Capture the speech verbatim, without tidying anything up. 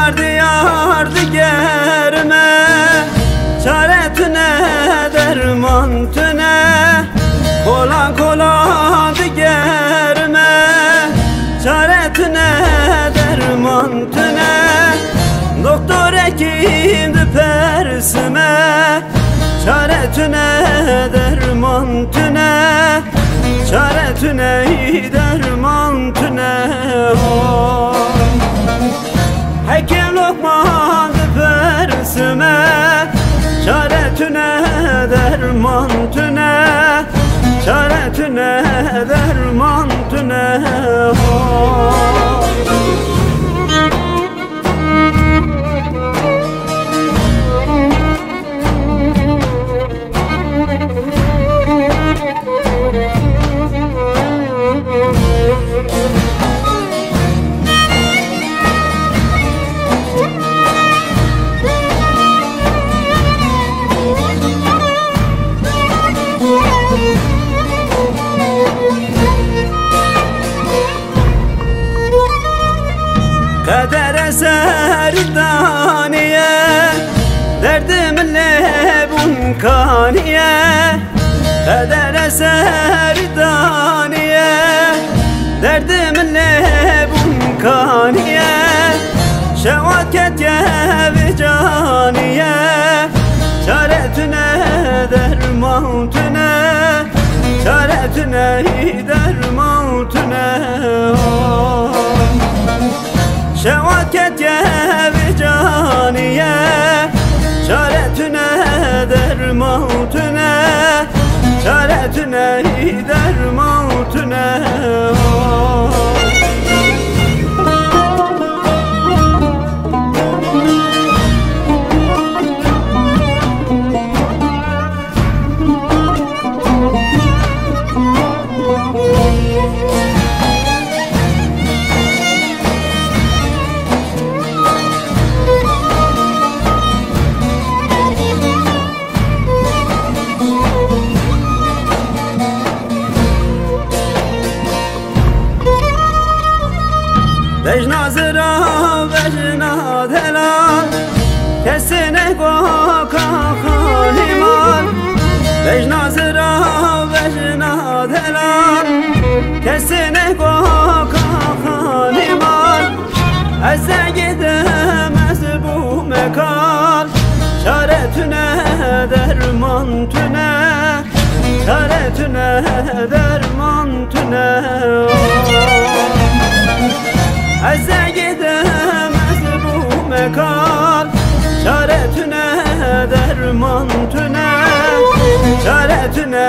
Diyar digerime, çare tune, derman tune. Kolan kolan digerime, çare tune, derman tune. Doktor hekim dipersime, çare tune, derman tune. Çare tune, derman tune, oy. Hekim Lokman dipersime, çare tune, derman tune. Çare tune, derman tune, oy. Qedere ser daniye, derdê min lê bûn kaniye. Qedere ser daniye, derdê min lê bûn kaniye. Şewat ketiye vê caniye, çare tune, derman tune. Çare tune, derman tune, oy. Şewat ketiye vê caniye, çare tune, derman tune. Çare tune, derman tune, oy. Bejna zira, bejna delal, kesê neko kaxanê mal. Bejna zira, bejna delal, kesê neko kaxanê mal. Ez zengê dem, ez bûme kal, çare tune, derman tune. Çare tune, derman tune. Ez zengê dem, ez bûme kal. Çare tune, derman tune. Çare tune,